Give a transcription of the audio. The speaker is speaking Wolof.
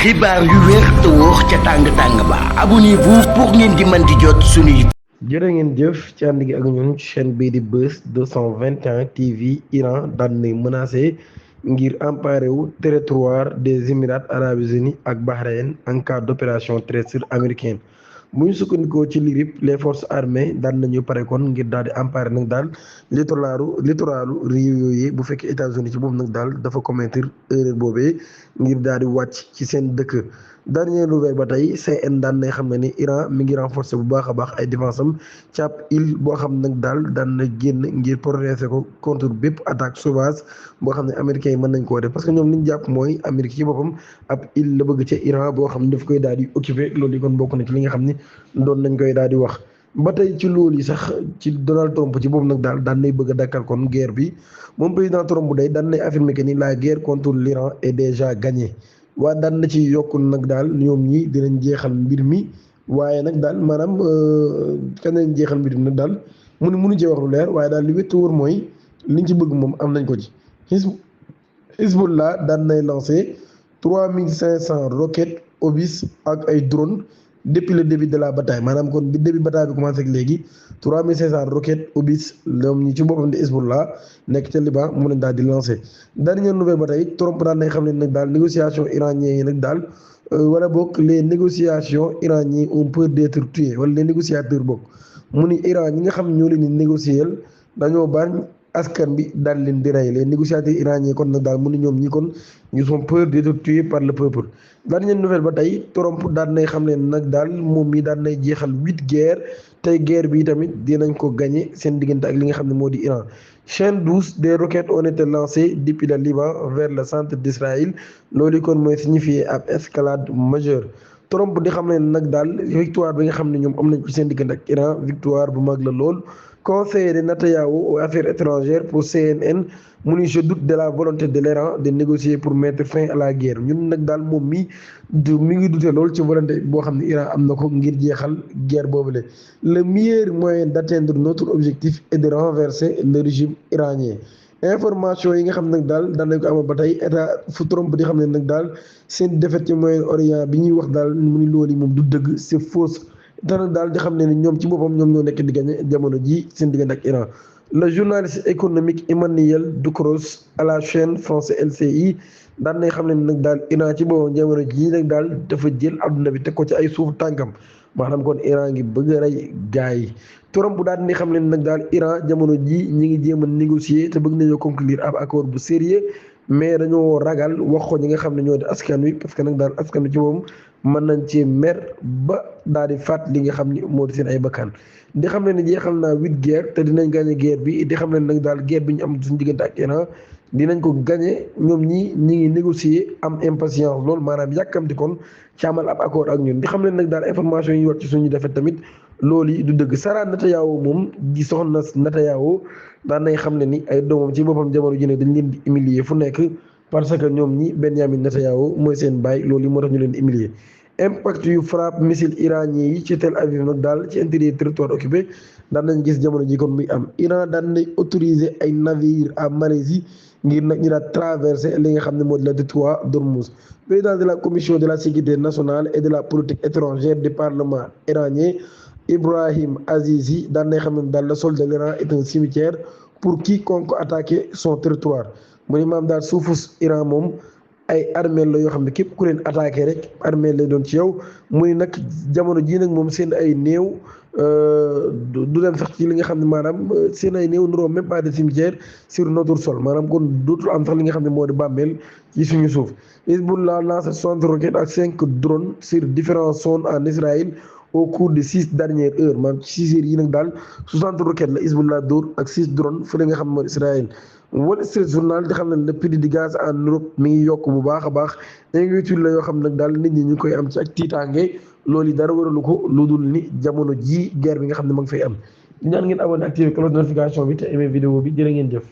xibaar yu wér te wóor ca tàng-tàng ba abonnez-vous pour ngeen di mën di jot suñuy jërë ngeen jëf ci ànd gi ak ñun chaîne bii di Buzz 221 TV. Iran daan nay menacé ngir emparé wu territoire des Émirats arabes unis ak Bahreïn en cas d'opération terrestre américaine. bu ñu sukkandikoo ci lirip les forces armées daan nañu pare kon ngir daal di emparé nag daal littoralu réew yooyu bu fekkee États-Unis ci boobu nag daal dafa commettre erreur boobee ngir daal di wàcc ci seen dëkk. dernier nouvelle ba tey CN daan nay xam ne ni Iran mi ngi renforcer bu baax a baax ay défense am ci ab île boo xam nag daal daan na génn ngir protéger ko contre bépp attaque sauvage boo xam ne américains yi mën nañ koo def parce que ñoom li ñu jàpp mooy Amérique ci boppam ab île la bëgg ca Iran boo xam ne daf koy daal di occuper loolu yi kon bokk na ci li nga xam ni doon nañ koy daal di wax. ba tey ci loolu yi sax ci Donald Trump ci boobu nag daal daan nay bëgg a dakkal kon guerre bi moom président Trump day daan nay affirmer que ni la guerre contre l'Iran est déjà gagnée. waa daan na ci yokk nag daal ñoom ñi dinañ jeexal mbir mi waaye nag daal maanaam kañ lañ jeexal mbir mi nag daal mënu cee wax lu leer waaye daal li wétt wóor mooy liñ ci bëgg moom am nañ ko ci. Hezbollah daan nay lancé 3500 roquettes obus ak ay drone depuis le début de la bataille maanaam kon bi début bataille bi commencé ak léegi 3500 roquettes obus ñoom ñi ci boppam di Hezbollah nekk ca Liban mu nañ daal di lancé. dernière nouvelle ba tey Trump daan nay xam ne nag daal négociation iranien yi nag daal wala boog les négociations iraniennes ont peur d'être tuées wala les négociateurs boog mu ni Iran ñi nga xam ñoo leen di négocier dañoo bañ askan bi daal leen di rey les négociateurs iraniens kon nag daal mu ni ñoom ñi kon ñu sont peur d'être tués par le peuple. dernière nouvelle ba tey Trump daan nay xam ne nag daal moom mi daan nay jeexal 8 guerre tey guerre bi tamit dinañ ko gagné seen diggante ak li nga xam ne moo di Iran. chaîne 12 des roquettes ont été lancées depuis le Liban vers le centre d'Israël loolu kon mooy signifier ab escalade majeure. Trump di xam ne nag daal victoire bi nga xam ne ñoom am nañ ci seen diggante ak Iran victoire bu mag la lool. conseiller de Netanyahou aux affaires étrangères pour CNN mu ni je doute de la volonté de l'Iran de négocier pour mettre fin à la guerre ñun nag daal moom mi ngi dute lool ci volonté boo xam ne Iran am na ko ngir jeexal guerre boobule. le meilleur moyen d'atteindre notre objectif est de renverser le régime iranien. information yi nga xam nag daal daan nañ ko amal ba tey état fu Trump di xam ne nag daal seen défaite ci Moyen-Orient bi ñuy wax daal mu ni loolu moom du dëgg c'est fausse. dana daal di xam ne ni ñoom ci boppam ñoom ñoo nekk di gagné jamono ji seen diggante ak Iran. le journaliste économique Emmanuel Ducros à la chaîne française LCI daan nay xam ne nag daal Iran ci boppam jamono ji nag daal dafa jël adduna bi teg ko ci ay suufu tànkam maanaam kon Iran ngi bëgg a rey gars yi. Trump bu daal di xam ne nag daal Iran jamono ji ñi ngi jéem a négocier te bëgg nañoo conclure ab accord bu sérieux mais dañoo ragal wax ko ñi nga xam ne ñoo di askan wi parce que nag daal askan wi ci moom mën nañ ci mer ba daal di faat li nga xam ni moo di seen ay bakkan. di xam ne ni jeexal naa 8 guerre te dinañ gagné guerre bi di xam ne nag daal guerre bi ñu am suñu diggante ak Iran dinañ ko gagné ñoom ñi ngi négocier am impatience loolu maanaam yàkkamti kon ci amal ab accord ak ñun di xam ne nag daal information yi wax ci suñu defet tamit loolu yi du dëgg. Sarah Netanyahu moom di soxna Netanyahu daan nay xam ne ni ay doomam ci boppam jamono ji ne dañ leen di humilier fu nekk parce que ñoom ñi Benjamin Netanyahu mooy seen baay loolu yi moo tax ñu leen di humilier. impact yu frappe missile iranien yi ci Tel Aviv nag daal ci intérieur territoire occupé daan nañ gis jamono ji kon muy am. Iran daan nay autoriser ay navires à Malaisie ngir nag ñu daal traverser li nga xam ne moo di la détroit d'Ormuz. président de la commission de la sécurité nationale et de la politique étrangère du parlement iranien Ibrahim Azizi daan nay xam ne daal le sol de l'Iran est un cimetière pour quiconque attaquer son territoire mu ni maam daal suufus Iran moom ay armeel la yoo xam ne képp ku leen attaqué rek armeel lay doon ci yow muy nag jamono jii nag moom seen ay néew du dem sax ci li nga xam ne maanaam seen ay néew nuroo même pas de cimetière sur notre sol maanaam kon dootul am sax li nga xam ne moo di bàmmeel ci suñu suuf. Hezbollah lancé 60 roquettes ak 5 drones sur différentes zones en Israël au cours des 6 dernières heures maanaam ci 6 heures yi nag daal 60 roquettes la Hezbollah dóor ak 6 drones fële nga xam ne moo di Israël. Wall Street Journal di xam ne le prix du gaz en Europe mi ngi yokk bu baax a baax inquiétude la yoo xam nag daal nit ñi ñu koy am ci ak tiitaange loolu yi dara waralu ko lu dul ni jamono ji guerre bi nga xam ne ma ngi fay am. ñaan ngeen abonné activé cloche de notification bi te aimé vidéo bi jërë ngeen jëf.